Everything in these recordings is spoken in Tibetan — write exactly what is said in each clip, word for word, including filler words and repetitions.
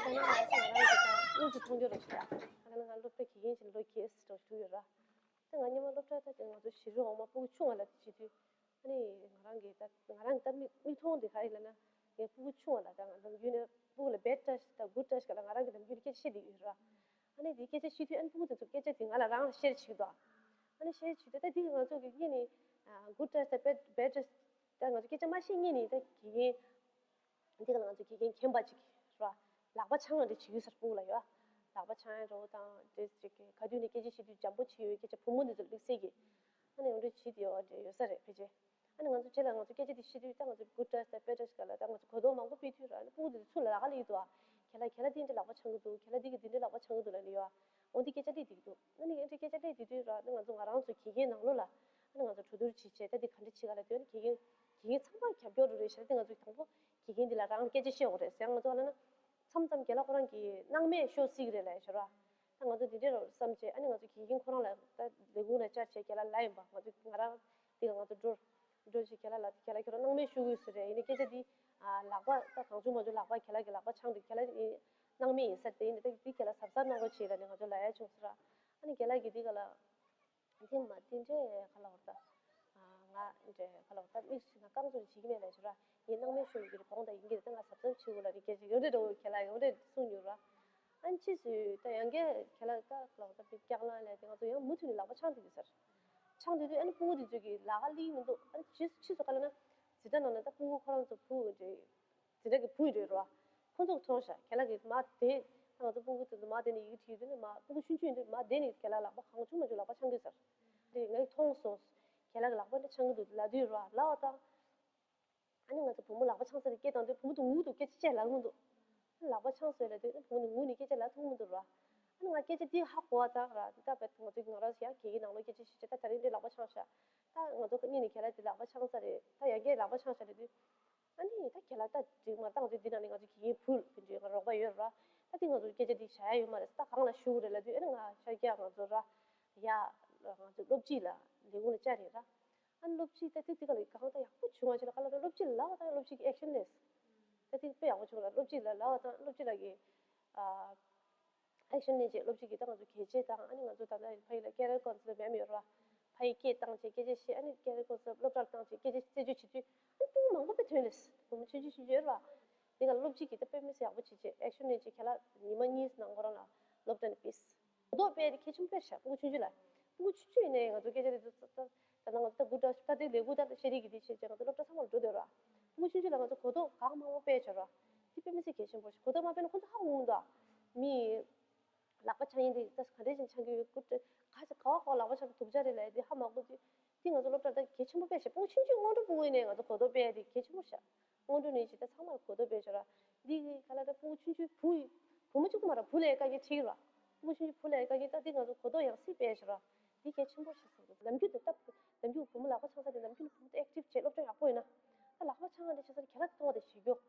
ང་རང་གི་ད་དངུལ་གྱི་མཐོང་རྒྱུ་རེད་ཤག་ད་ག་ན་ང་སློབ་གྲྭ་དགེ་རྒན་བྱས་ནས་ལོ་བརྒྱད་ཙམ་ཞིག་ཡོད་ར། ད་ང་སྔོན་མ་སློབ་གྲྭ་ད་ང་ཚོ་གཞིས་རུ་འོག་མ་སྤུ་གུ་ཆུང་བ་ལ་བྱེད་དུས། ཨ་ནི་ང་རང་གི་ད་ང་རང་གི་ད་མིག་མིག་མཐོང་དེ་ག་རེ་ལབ་ན། ངའི་སྤུ་གུ་ཆུང་བ་ལ་ད་ང་ནམ་རྒྱུན་ནས་སྤུ་གུ་ལ་བེཌ་ཊཆ་དང་གུཌ་ཊཆ་ག་ལ་ང་རང་གི་ནམ་རྒྱུན་ནས་སྐད་ཆ་བཤད་བསྡད་ཡོད་ར། ཨ་ནི་དེ་སྐད་ཆ་བཤད་དུས་ཨ་ནི་སྤུ་གུ་དེ་ཚོ་སྐད་ཆ་དེ་ང་ལ་རང་ལ་ཤེར་བྱེད་ཀྱི་འདུག་ཨ་ནི་ཤེར་བྱེད་དུས་ད་དེ་ང་ཚོ་གི་གཉིས་ནི་གུཌ་ཊཆ་དང་བེཌ་བེཌ་ཊཆ། ད་ང་ཚོ་སྐད་ཆ་མ་བཤད་སྔོན་ནས་ད་དགེ་རྒན། འདི་ག་ལ་ང་ཚོ་དགེ་རྒན་མཁྱེན་པ་ཅིག་ར། ལག་པ་འཆང་ཡ་འདྲ་བྱེད་ཀྱི་ཡོད་ས་རེད། སྤུ་གུ་ལ་ཡོད། ལག་པ་འཆང་ཡ་འདྲ་བོ་དང་འདྲ་ཅིག་གི་ག་དུས་ནས་སྐད་ཆ་བཤད་དུས་འཇམ་པོ་བྱེད་ཡོད་སྐད་ཆ་བུ་མོ་འདི་ཚོ་དམིགས་བསལ་གྱི། ཨ་ནི་འོ་འདྲ་བྱེད་དེ་ཡོད་འདྲ་ཡོད་ས་རེད་ཕལ་ཆེར། ཨ་ནི་ང་ཚོ་རྗེས་ལ་ང་ཚོ་སྐད་ཆ་འདི་བཤད་དུས་ད་ང་ཚོ་གུཌ་ཊཆ་དང་བེཌ་ཊཆ་ག་ལ་ད་ང་ཚོ་གོ་རྟོགས་མང་པོ་སྤེལ་དུས་ར། ཨ་ནི་སྤུ་གུ་འདི་ཚོ་ཚུར་ལ་ལག་པ་སླེབས་ཀྱི་འདུག་ཨ། ཁྱེད་ལ་ཁྱེད་ལ་འདི་འདྲ་ལག་པ་འཆང་གི་འདུག་ཁྱེད་ལ་འདི་གི་འདི་འདྲ་ལག་པ་འཆང་གི་འདུག་ལབ་ནས་ཡོད། འོ་འདི་སྐད་ཆ་སླེབས་བསྡད་ཀྱི་འདུག་ཨ་ནི་འདི་སྐད་ཆ་སླེབས་བསྡད་དུས་ར། ཨ་ནི་ང་ཚོ་ང་རང་ཚོ་དགེ་རྒན་ནང་ལོགས་ལ་ཨ་ནི་ང་ཚོ་གྲོས་བསྡུར་བྱེད་བྱས་ད་འདི་ག་འདྲ་བྱེད་ག་ལབ་དུས། ཨ་ནི་དགེ་རྒན་དགེ་རྒན་ཚང་མ་རྒྱབ་སྐྱོར་རུ་རེད་ཤག་དེ་ང་ཚོ་དང་པོ་དགེ་རྒན་འདི་ལ་རང་སྐད་ཆ་བཤད་དགོས་རེད་ཟེར། ང་ཚོ་ལ་ན་མཚམས་མཚམས་རྒན་ལགས་ཁོ་རང་གིས་སྣང་མེད་ཤོར་སྲིད་ཀྱི་རེད་ལབ་ཡ་ཤོར་བ། ད་ང་ཚོ་འདི་འདྲས་རོ་བསམ་བྱས། ཨ་ནི་ང་ཚོ་དགེ་རྒན་ཁོ་རང་ལ་ད་ལས་ཁུངས་ལ་བཅར་བྱས་རྒན་ལགས་ལབ་ཡིན་པ། ང་ཚོ་ང་རང་འདི་ལ་ང་ཚོ་འགྲོ་འགྲོ་བྱས་རྒན་ལགས་ལ། རྒན་ལགས་ཁྱོད་རང་སྣང་མེད་ཤོར་གྱི་ཡོད་ས་རེད། ཡིན་ནའི་སྐད་ཆ་འདི་ལག་པ་ད་གང་བྱུང་མང་བྱུང་ལག་པ་རྒན་ལགས་ཀྱི་ལག་པ་འཆང་དུས་རྒན་ལགས་སྣང་མེད་ཡིན་ས་རེད། ཡིན་ནའི་ད་འདི་རྒན་ལགས་གཟབ་གཟབ་གནང་རོགས་བྱེད་ལབ་ནས་ང་ཚོ་ལབ་ཡ་བྱུང་ས་ར། ཨ་ནི་རྒན་ལགས་ཀྱིས་འདི་ག་ལ། དེ་མ་དེ་འདྲའི་ག་ལ་བར་ད། ང་འདྲའི་ག་ལ་བར་ད་དམིགས་སུ་ན་རྐང་བཙུགས་བྱེད་ཀྱི་མེད་ལབ་ཤོར་བ། ངས་སྣང་མེད་ཤོར་གྱི་རེད། དགོངས་དག་ཡིན་གྱི་རེད། ད་ང་གཟབ་གཟབ་བྱེད་དགོས་ལབ་ནས་སྐད་ཆ་ཡོད་འདྲ་འདྲ་བོ་ཁྱེད་ལ་ཡོད་འདྲ་གསུངས་ཡོད་ར། ཨ་ནི་ཕྱིས་སུ་ད་ཡང་བསྐྱར་ཁྱེད་ལ་ད་ག་ལ་བར་ད་པི་སྐྱག་ལང་ལབ་དེ་ང་ཚོ་ཡང་མུ་མཐུད་ནས་ལག་པ་འཆང་བསྡད་ཀྱི་ཟེར། འཆང་བསྡད་དུས་ཨ་ནི་སྤུ་གུ་དེ་ཚོས་ཀྱི་ལག་པ་སླེབས་མི་འདུག་ཨ་ནི་ཕྱིས་ཕྱིས་སུ་ག་ལ་ན་འཛིན་གྲྭ་ནང་ན་ད་སྤུ་གུ་ཁོ་རང་ཚོ་བུ་འདྲ། དེ་འདྲ་གི་བུ་ཡིན་འགྲོ་རོ། ཁོ་ཚོ་མཐོང་ཤག་རྒན་ལགས་ཀྱིས་མ་དེ། ང་ཚོ་སྤུ་གུ་དེ་ཚོ་མ་དེ་ནས་ཡི་གེ་བྲིས་དུས་ནི་མ་སྤུ་གུ་ཆུང་ཆུང་ཡིན་དུས་མ་དེ་ནས་རྒན་ལགས་ལག་པ་གང་བྱུང་མ་བྱུང་ལག་པ་འཆང་གི་ཟེར། དེ་ངས་མཐོང་སོང་། རྒན་ལགས་ཀྱི་ལག་པ་འདི་འཆང་གི་འདུག་ལབ་དུས་རོ་ལབ་པ་དང་། ཨ་ནི་ང་ཚོ་བུ་མོ་ལག་པ་འཆང་ས་དེ་སྐད་བཏང་དུས་བུ་མོ་དེ་ངུ་འདུག་སྐད་ཆ་བཤད་ལབ་མི་འདུག་ལག་པ་འཆང་སོང་ལབ་དུས་བུ་མོ་དེ་ངུ་ནས་སྐད་ཆ་ལབ་ཐུབ་མི་འདུག་རོ། ཨ་ནི་ང་སྐད་ཆ་འདི་ཧ་གོ་བ་དང་ར། ད་བས་ང་ཚོ་ང་རང་ཡང་དགེ་རྒན་ནང་ལོགས་སྐད་ཆ་བཤད་བྱས། ད་ད་རིང་འདི་ལག་པ་འཆང་ཤག་ད་ང་ཚོ་གཉིས་ནས་རྒན་ལགས་དེ་ལག་པ་འཆང་ས་རེད། ད་ཡང་བསྐྱར་ལག་པ་འཆང་ཤག་ལབ་དུས། ཨ་ནི་ད་ཁྱེད་ལ་ད་འགྲིག་མ་བཏང་ཚེ་འདི་ནང་ནས་ང་ཚོ་དགེ་རྒན་བུ་དེ་འདྲའི་ང་རོགས་པ་ཡོད་ར། ད་དེ་ང་ཚོ་སྐད་ཆ་འདི་བྱ་ཡ་ཡོད་མ་རེད། ད་གང་ལ་ཞུ་དགོས་རེད་ལབ་དུས། ཨ་ནི་ང་ཤར་རྒྱག་ང་ཚོ་ར་ཡ་ང་ཚོ་སློབ་སྤྱི་ལ་ལས་ཁུངས་ལ་བཅར་རེད་ར། ཨ་ནི་སློབ་སྤྱི་ད་དེ་དེ་ག་ལ་གང་ད་ཡག་པོ་བྱུང་བ་ཞིག་ལ་ག་ལ་ར་སློབ་སྤྱི་ལ་ལབ་པ་དང་སློབ་སྤྱི་གི་ཨེག་ཤན་ལས་ད་དེ་དཔེ་ཡག་པོ་བྱུང་ར། སློབ་སྤྱི་ལ་ལབ་པ་དང་སློབ་སྤྱི་ལ་གི་ཨ། ཨེག་ཤན་ལེན་བྱས། སློབ་སྤྱི་གིས་ད་ང་ཚོ་གལ་ཆེ་དང་། ཨ་ནི་ང་ཚོ་ད་ལྟ་ཕ་ཡུལ་ལ་ཀེ་རི་ཡར་ཀོན་སི་ལར་མེམ་ཡོད་རེད་བ། ཕ་ཡུལ་སྐད་བཏང་བྱས་སྐད་ཆ་བཤད། ཨ་ནི་ཀེ་རི་ཡར་ཀོན་སི་ལར་སློབ་གྲྭར་བཏང་བྱས་སྐད་ཆ་རྩད་གཅོད་བྱེད་དུས། ཨ་ནི་སྤུ་གུ་མང་པོ་དཔེ་ཐོན་ལེ། བུ་མོ་ཆུང་ཆུང་ཆུང་ཆུང་ཡོད་རེད་བ། དེ་ག་སློབ་སྤྱི་གིས་ད་དཔེ་མི་སྲིད་ཡག་པོ་བྱེད་བྱས་ཨེག་ཤན་ལེན་བྱས། ཁྱེད་ལ་ཉི་མ་གཉིས་ནང་ཁོ་རང་ལ་སློབ་གྲྭ་ནས་ཕུད། གོ་རྟོགས་སྤེལ་དེ་གལ་ཆེན་པོ་ཤག་སྤུ་གུ་ཆུང་ཆུང་ལ། སྤུ་གུ་ཆུང་ཆུང་ཡིན་ནའི་ང་ཚོ་སྐད་ཆ་རེད་འདུག་ད་ད་ད་ང་ཚོ་ད་གུ་ད་ད་དེ་ལས་འགུལ་ད་ཤེས་རིག་གི་དེ་བྱས་བྱས་ང་ཚོ་སློབ་གྲྭ་ཚང་མ་ལ་འགྲོ་འདོད་ར། སྤུ་གུ་ཆུང་ཆུང་ལ་ང་ཚོ་གོ་རྟོགས་གང་མང་པོ་སྤེལ་བྱས་ར། དེ་དཔེ་མི་སྲིད་གལ་ཆེན་པོ་ཞིག་གོ་རྟོགས་མ་སྤེལ་ན་ཁོ་ཚོ་ཧ་གོ་མི་འདུག་ཨ། མི་ལག་པ་འཆང་ཡིན་དེ་ད་ག་འདྲ་ཞིག་འཆང་གི་ཡོད། གུ་ད་ག་ཞིག་ག་བ་ག་བ་ལག་པ་འཆང་དུས་སྡུག་ཅག་རེད་ལབ་ཡ་དེ་ཧ་མ་གོ་དུས། དེ་ང་ཚོ་སློབ་གྲྭ་ད་གལ་ཆེན་པོ་དཔེ་བྱས། སྤུ་གུ་ཆུང་ཆུང་སྔོན་འགྲོ་སྤུ་གུ་ཡིན་ནའི་ང་ཚོ་གོ་རྟོགས་སྤེལ་ཡ་དེ་གལ་ཆེན་པོ་ཤག་སྔོན་འགྲོ་ནས་ཅིག་ད་ཚང་མར་གོ་རྟོགས་སྤེལ་ཤག་ར། འདི་གི་ག་ལ་ད་སྤུ་གུ་ཆུང་ཆུང་བུ་བུ་མོ་གཅིག་པུ་མ་ར་བུ་ལ་ཡ་དཀའ་ངལ་འཕྲད་ཀྱི་ར། སྤུ་གུ་ཆུང་ཆུང་བུ་ལ་ཡ་དཀའ་ངལ། ད་འདི་ང་ཚོ་གོ་རྟོགས་ཡང་སྲིད་སྤེལ་ཤག་ར། འདི་གལ་ཆེན་པོ་ཞིག་བསམ་འདུག་ནམ་རྒྱུན་དུ་ད་ནམ་རྒྱུན་བུ་མོ་ལག་པ་འཆང་ས་དེ་ནམ་རྒྱུན་བུ་མོ་ད་ཨེག་ཊིབ་བྱས་སློབ་སྦྱོང་ཡག་པོ་ཡོད་ན། ད་ལག་པ་འཆང་ཡ་དེ་བྱས་ས་དེ་ག་ལ་གཏོང་བ་དེ་ཞེ་གྱོག་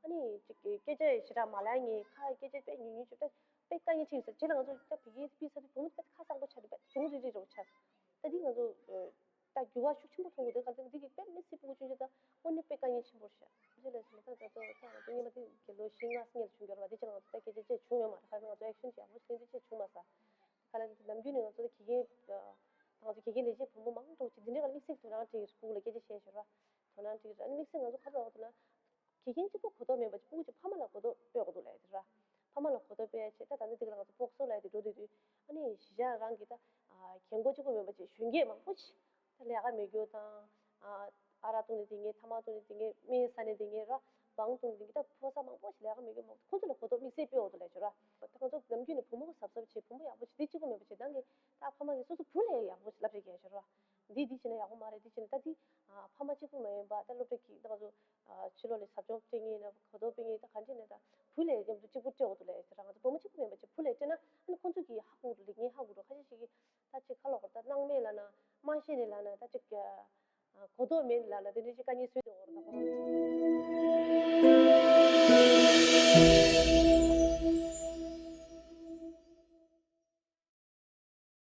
ཨ་ནི་ཅིག་སྐད་ཆ་ཞེ་དྲག་མ་ལབ་མཁན། ཁ་སྐད་ཆ་དཔེ་ཉུང་ཉུང་བྱས་ད་དཔེ་དཀའ་ངལ་འཕྲད་ཡོད་ས་རེད། རྗེས་ལ་ང་ཚོ་ད་བི་གེ་ཕུལ་ས་དེ་བུ་མོ་དཔེ་ཁ་གཙང་པོ་ཆགས་ཏེ་དཔེ་གྱོང་རིག་རིག་འདྲ་བོ་ཆགས། ད་འདི་ང་ཚོ་ད་འགྱུར་བ་ཤུགས་ཆེན་པོ་མཐོང་གི་འདུག་ག་ཚོད་འདི་གི་དཔེ་མི་སྲིད་སྤུ་གུ་ཆུང་ཆུང་དང་དངོས་གནས་དཔེ་དཀའ་ངལ་ཆེན་པོ་རེད་ཤག་རྗེས་ལ་ཞིག་ད་ད་ད་ད་ང་ཚོ་སྔོན་མ་དེ་གི་ལོ་བཞི་ལྔ་སྔོན་ལ་བྱུང་ཡོད་རེད་བ། དེ་ཕྱིར་ང་ཚོ་ད་སྐད་ཆ་བཤད་བྱུང་ཡོད་མ་རེད། ག་ང་ཚོ་ཨེག་ཤན་ཅིག་ཡག་པོ་ཞིག་ལེན་དུས་བཤད་བྱུང་མ་སོང་། ག་ལ་ནམ་རྒྱུན་ནས་ང་ཚོ་ད་དགེ་རྒན་ད་ང་ཚོ་དགེ་རྒན་ལས་བྱེད་བུ་མོ་མང་པོ་ཅིག་འདི་འདྲའི་ག་ལ་དམིགས་བསལ་དོ་སྣང་སྤྲད་ཀྱི་རེད། སྤུ་གུ་ལ་སྐད་ཆ་བཤད་ཞོར་བ་དོ་སྣང་སྤྲད་ཀྱི་རེད། ཨ་ནི་དམིགས་བསལ་ང་ཚོ་ག་རེ་ལབ་དགོས་འདུག་ན། དགེ་རྒན་གཅིག་པོ་གོ་རྟོགས་མེད་པ་ཅིག་སྤུ་གུ་ཅིག་ཕ་མ་ལ་གོ་རྟོགས་སྤེལ་དགོས་འདུག་ལབ་ཡ་དེ་ར། ཕ་མ་ལ་གོ་རྟོགས་སྤེལ་ཡ་ཆེད་ད་ད་ནི་འདི་ག་ལ་ང་ཚོ་སྤོག་སོ་ལབ་ཡ་དེ་འགྲོ་དུས་དུས། ཨ་ནི་གཞིས་ཆགས་རང་གི་ད་རྒན་གོག་གཅིག་པོ་མེད་པ་ཅིག་གཞོན་སྐྱེས་མང་པོ་ཅིག་ད་ལས་ཀ་མེད་རྒྱུ་དང་། ཨ་རག་བཏུང་ནས་བསྡད་མཁན། ཐ་མག་བཏུང་ནས་བསྡད་མཁན། སྨན་ཟ་ནས་བསྡད་མཁན་ར། བང་བཏུང་ནས་བསྡད་མཁན། ད་ཕོ་གསར་མང་པོ་ཞིག་ལས་ཀ་མེད་མཁན་མང་པོ། ཁོང་ཚོ་ལ་གོ་རྟོགས་དམིགས་བསལ་སྤེལ་འོག་ཏུ་ལས་བྱོས་ར། ད་ང་ཚོ་ནམ་རྒྱུན་ནས་བུ་མོ་གཟབ་གཟབ་བྱེད། བུ་མོ་ཡག་པོ་བྱེད། དེ་གཅིག་པོ་མེད་པ་བྱེད། ད་ངས་ད་ཕ་མ་གིས་སོ་སོ་བུ་ལ་ཡག་པོ་བསླབ་བྱ་རྒྱག་བྱོས་ར། འདི་འདི་བྱས་ན་ཡག་པོ་མ་རེད། འདི་བྱས་ན། ད་འདི་ཕ་མ་གཅིག་པུ་མ་ཡིན་པ་ད་སློབ་གྲྭ་གི་ད་ང་ཚོ་ཕྱི་ལོགས་ལ་ཟབ་སྦྱོང་སྤྲད་མཁན་ཡིན་ན། གོ་རྟོགས་སྤེལ་མཁན། ད་ག་འདྲ་ཡིན་ན་ད་བུ་ལ་མཉམ་དུ་གཅིག་པུ་སྤྲད་འོག་ཏུ་ལས་བྱོས་ར། ང་ཚོ་བུ་མོ་གཅིག་པུ་མིན་པ་བྱས་བུ་ལ་སྤྲད་ན་ཨ་ནི་ཁོང་ཚོ་གིས་ཧ་གོ་འགྲོ། ལས་ངན་ཧ་གོ་འགྲོ། ཁ་ཤས་ཤིག་གིས་ད་ཅིག་ཁ་ལོག་པར་ད་སྣང་མེད་ལབ་ན། མ་ཤེས་ནས་ལབ་ན། ད་ཅིག་གོ་རྟོགས་མེད་ལབ་ན། དེ་འདྲ་ཅིག་དཀའ་ངལ་བཟོས།